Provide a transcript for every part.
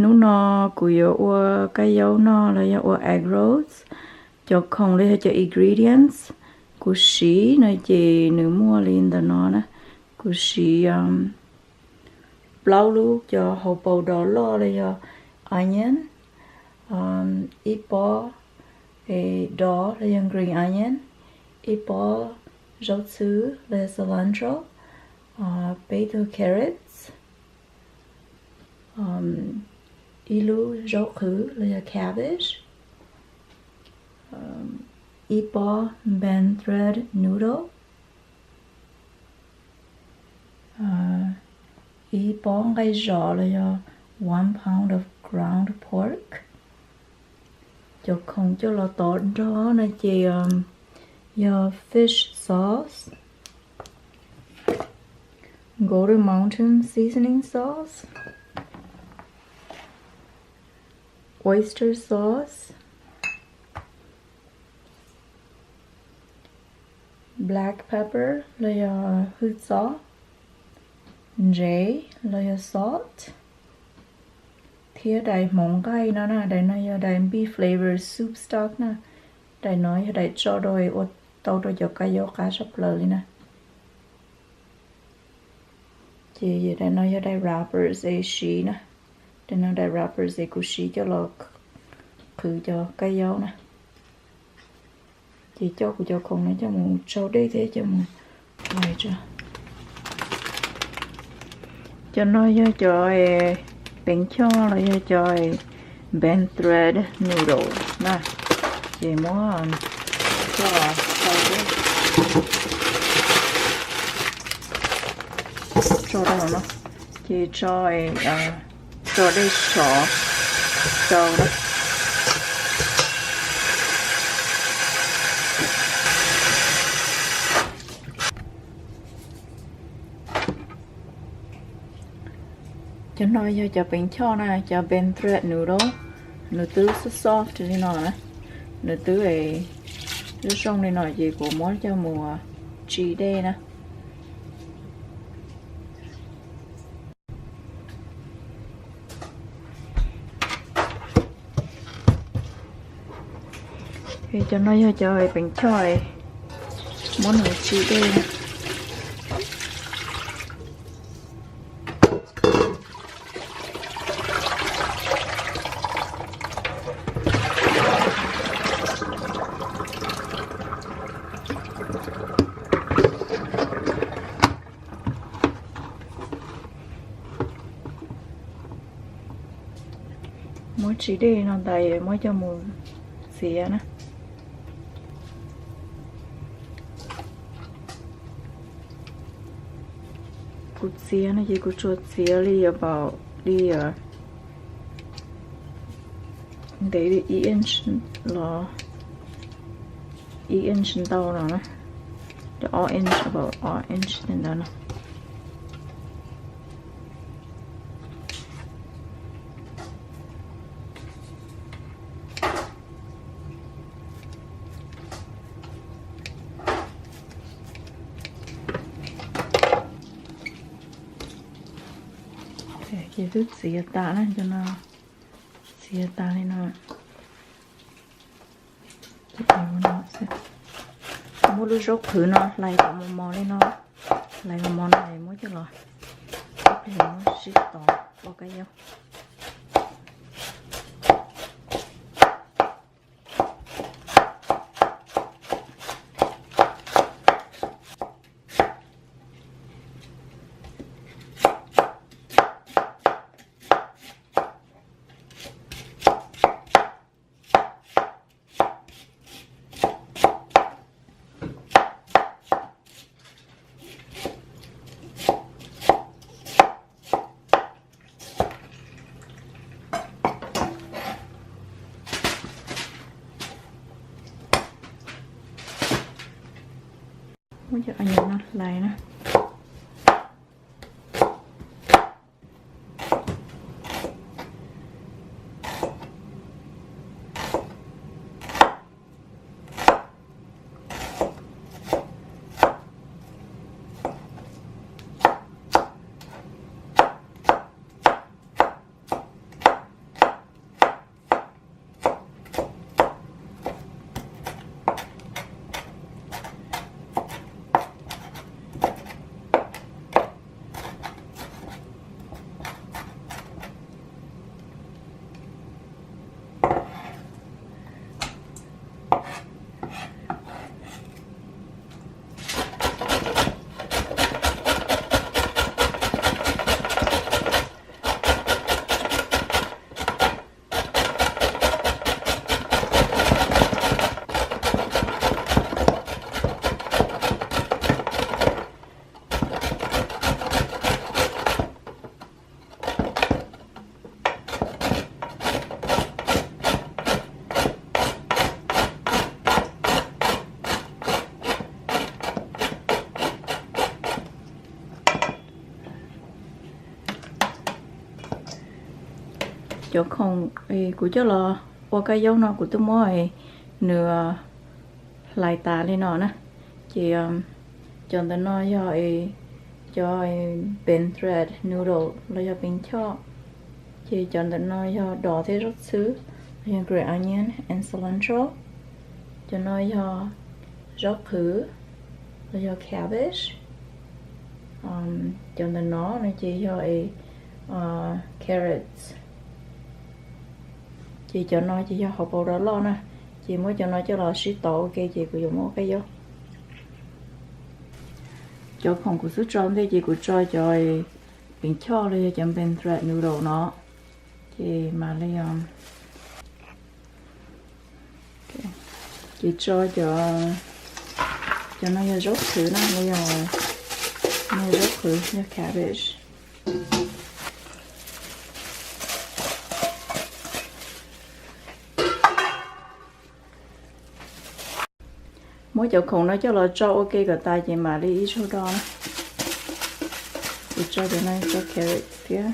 Hnub no kuv yuav ua kab yaub noj los yog ua egg rolls. Cov khoom los yog cov ingredients kuv siv no ces nws muaj li ntawm no na. Kuv siv plaub lub cov hauv paus dov loj los yog onion, ib pob dov los yog green onion, ib pob zaub txhwb los yog cilantro, peb tug carrots, ib lub zaub qhwv los yog cabbage, ib pob banh thread noodle, ib pob nqaij zos los yog one pound of ground pork. Cov khoom coj los tov nrog no ces yog fish sauce, Golden Mountain seasoning sauce, oyster sauce, black pepper los yog hwj txob, ntsev los yog salt, thiab daim hmoov nqaij no na. Daim no yog daim beef flavor soup stock na. Daim no yog daim tso rau ua tau rau cov kab yaub qab tshaj plaws li na. Ces daim no yog daim wrappers es siv na. Daim no daim wrappers es kuv siv coj los qhwv cov kab yaub na. Ces coj kuv cov khoom no coj mus tsau dej thiab coj mus hlais tso. Cov no yog cov peev choj los yog cov banh thread noodle na. Ces muab coj los tsau dej, tso rau hauv no, ces tso, tso dej sov rau na. Cov no yog cov peev choj na, cov banh thread noodle, nws twb soft soft li no na, nws twb zoo zoo li no ces kuv muab coj mus tsis dej na. Cov no yog cov peev choj, muab nws tsis dej. Muab tsis dej no tas muab coj mus txiav na. Kuv txiav no ces kuv tsuas txiav li about li ntev li ib inch los ib inch ntau no na, ob inch, about ob inch li ntawd no. Ces twb txiav tas na, cov no txiav tas li no. Muab lub zaub qhwv no hlais kom mos mos li no, hlais mos mos no muab coj los, muab sib tov ua kab yaub. Muab cov onion no hlais na. Cov khoom kuv coj los ua kab yaub no kuv twb muab nws hlais tas li no na. Ces cov ntawm no yog cov been thread noodle los yog pees choj. Ces cov ntawm no yog dos thiab zaub txhwb, los yog green onion and cilantro. Cov no yog zaub qhwv los yog cabbage. Cov ntawm no no ces yog carrots. Ces cov no ces yog hauv paus rau loj na. Ces muab cov no coj los sib tov ua ke ces kuv yuav muab ua kab yaub. Cov khoom kuv xub tso ntej ces kuv tso cov pees choj los yog cov been thread noodle no. Ces mam li ces tso cov, cov no yog zaub qhwv na, los yog, no yog zaub qhwv, yog cabbage. Muab cov khoom no coj los tso ua ke kom tas ces mam li ib zaug do na. Kuv tso cov no, tso carrot thiab.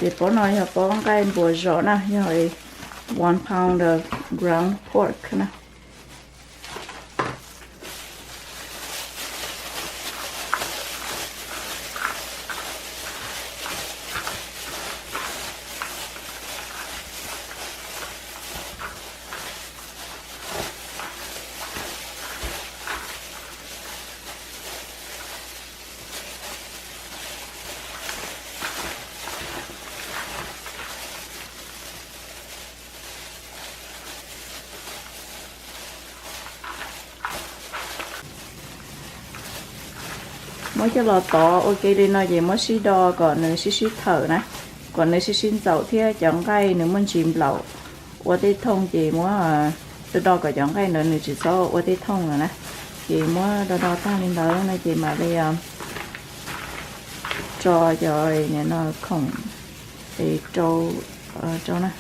Ces pob no yog pob nqaij npua zos na, yog one pound of ground pork na. Muab coj los tov ua ke li no ces muab sib do kom nws sib sib thawm na, kom nws sib sib ntxaum thiab cov nqaij nws muaj ntsis nplaum ua tej thooj ces muab do do kom cov nqaij ntawd nws tsis txhob ua tej thooj lawm na. Ces muab do do tag li ntawd no ces mam li tso cov no khoom es rau, rau na.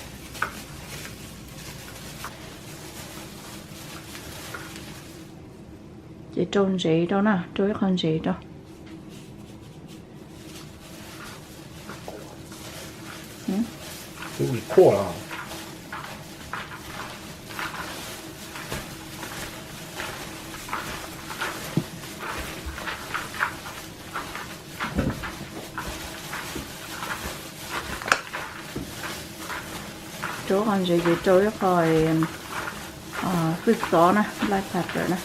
Ces rau ntsev rau na, rau ib qho ntsev rau. Rau qhov ntsev ces rau ib qho hwj xob na, black pepper na.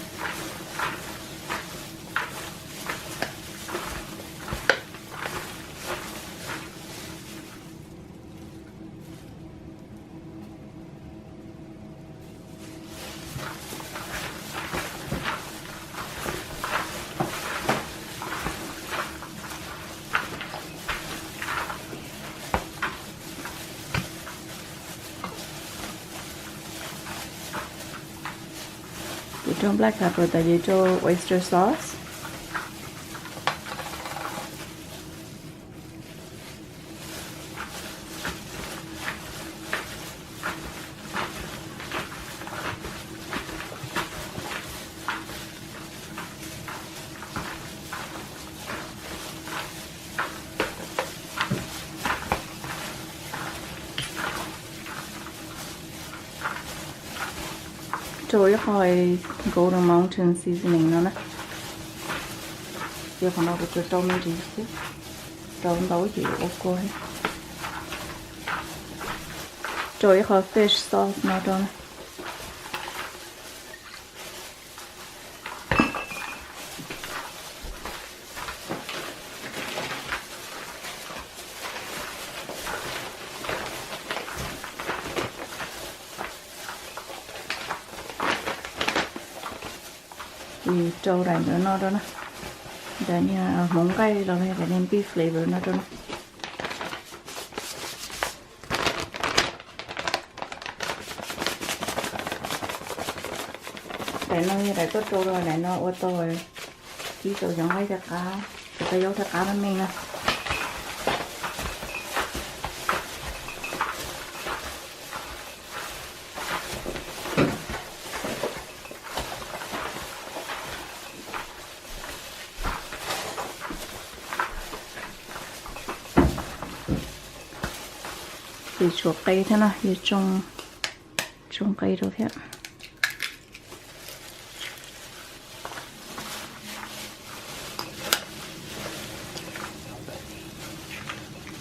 Ces rau black pepper tas ces rau oyster sauce. Rau ib qho Golden Mountain seasoning no na. Ces qhov no kuv tsuas rau me ntsis xwb, rau ntau ces ua kua. Rau ib qho fish sauce no rau na. Rau daim ntawm no rau na, daim niag hmoov nqaij los daim niag beef flavor no rau na. Daim no yog daim tuaj rau, daim no ua tau kib tau cov nqaij thiab qab, cov kab yaub thiab qab me me na. Ces tshuav qe thiab no, yog tsoo qe rau thiab.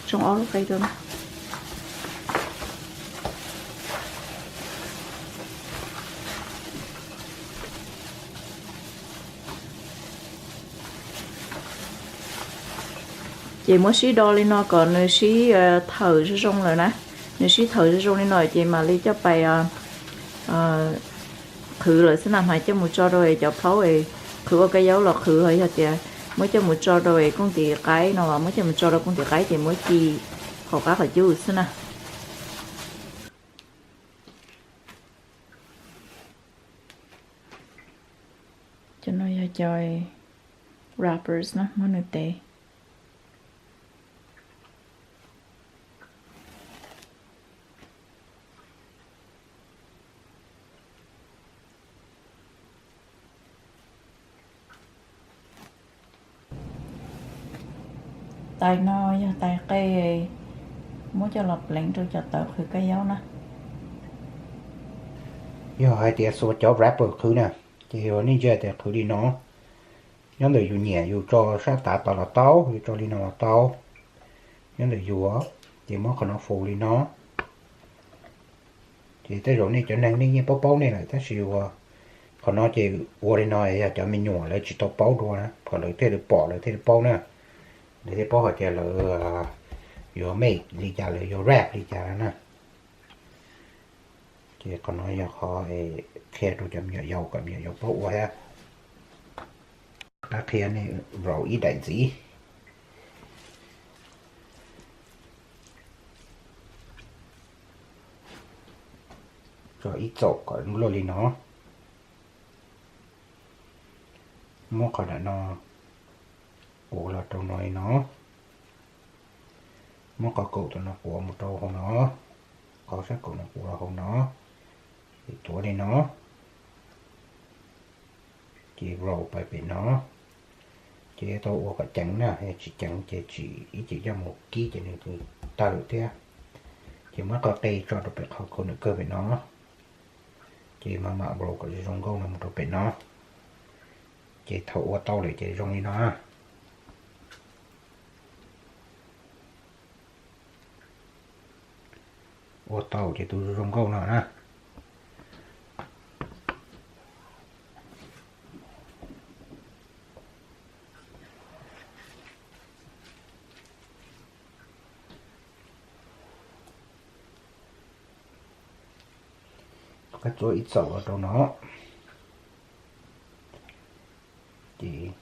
Tsoo ob lub qe rau na. Ces muab sib do li no kom nws sib thawm zoo zoo lawm na. Nws sib thawm zoo zoo li no ces mam li coj pais qhwv lawm xwb na, mas coj mus tso rau cov plaub es qhwv ua kab yaub los qhwv, yog tias muab coj mus tso rau kooj tis qaib no los muab coj mus tso rau kooj tis qaib ces muab ci hauv qab qhov cub xwb na. Cov no yog cov wrappers na, muab nws tev. Tais no yog tais qe, muab coj los pleev rau cov tawv qhwv kab yaub na. Yog hais tias xuas cov wrapper qhwv na, ces yuav nej ntsia tias qhwv li no. Nyob ntawm yus nyiam yus tso sab tav tod los tau, yus tso li no los tau. Nyob ntawm yus, ces muab qhov no fus li no. Ces tej zaum nej cov neeg nej yeej paub paub nej lawm, tab sis uas qhov no ces ua li no yog cov me nyuam lawv tsis tau paub dua na, kom lawv thiaj li pom lawv thiaj li paub na. Lawv thiaj paub hais tias lawv yuav make li cas, lawv yuav wrap li cas na. Ces qhov no yog qhov qhia rau cov me nyuam yaus kom me nyuam yaus paub ua thiab. Qab qhia nej roll ib daim ntxiv. Tso ib txaum kom luaj li no. Muab qhov nram no quav los rau no li no. Muab qhov kaum tom no quav mus rau hauv no, qhov sab kaum no quav los hauv no, tuav li no. Ces roll pais pem no. Ces yuav tau ua kom ceev na, yog tsis ceev ces tsis, ib chim coj mus kib ces nws tawg thiab. Ces muab qhov qe tso rau pem qhov kaum nws kawg pem no. Ces mam mam roll kom zoo nkauj no mus rau pem no. Ces thaum ua tau lawm ces zoo li no. Ua tau ces tus zoo nkauj no na. Koj txuab ib txaum los rau no. Ces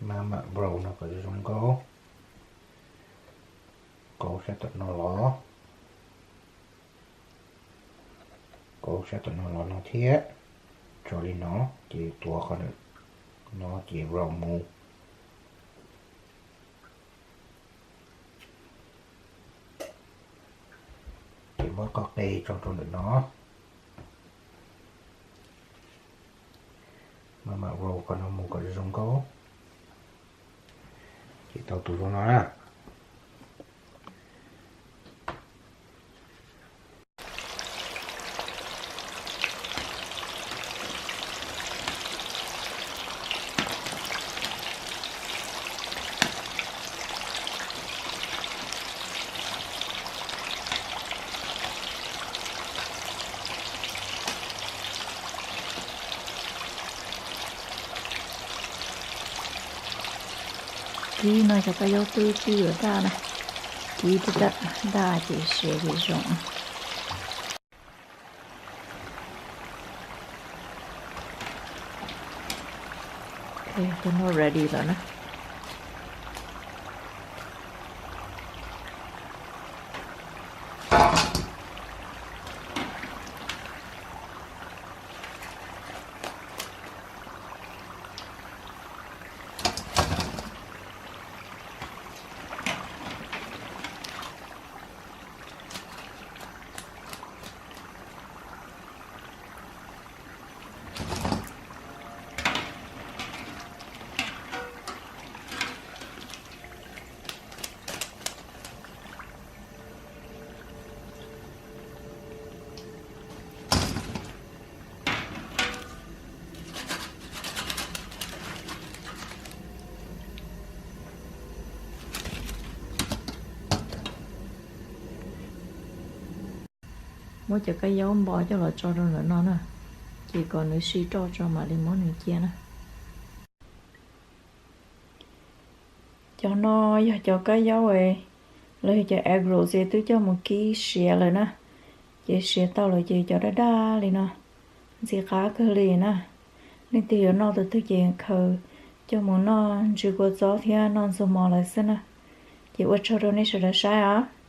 mam mam roll no kom zoo nkauj. Kauv sab tom no los, kauv sab tom no los no thiab. Tso li no, ces tuav qhov no ces roll mus. Ces muab qhov qe tso rau ntawm no. Mam mam roll qhov no mus kom zoo nkauj. Ces tau tus zoo no na. Kib no cov kab yaub twb twb yuav daj na, kib twb daj ces siav ces zoo. Tus no ready lawm na. Muab cov kab yaub npo coj los tso rau ntawm no na, ces kom nws sib roj tso mam li muab nws cia na. Cov no yog cov kab yaub los yog cov egg roll es twb coj mus kib siav lawm na, ces siav tau lawm ces cov daj daj li no ntxim qab kawg li na. Leej twg yuav noj tus twg ces khaws coj mus noj ntsw kua txob thiab noj ntxuag mov lawm xwb na. Ces ua tsaug rau nej sawv daws saib os.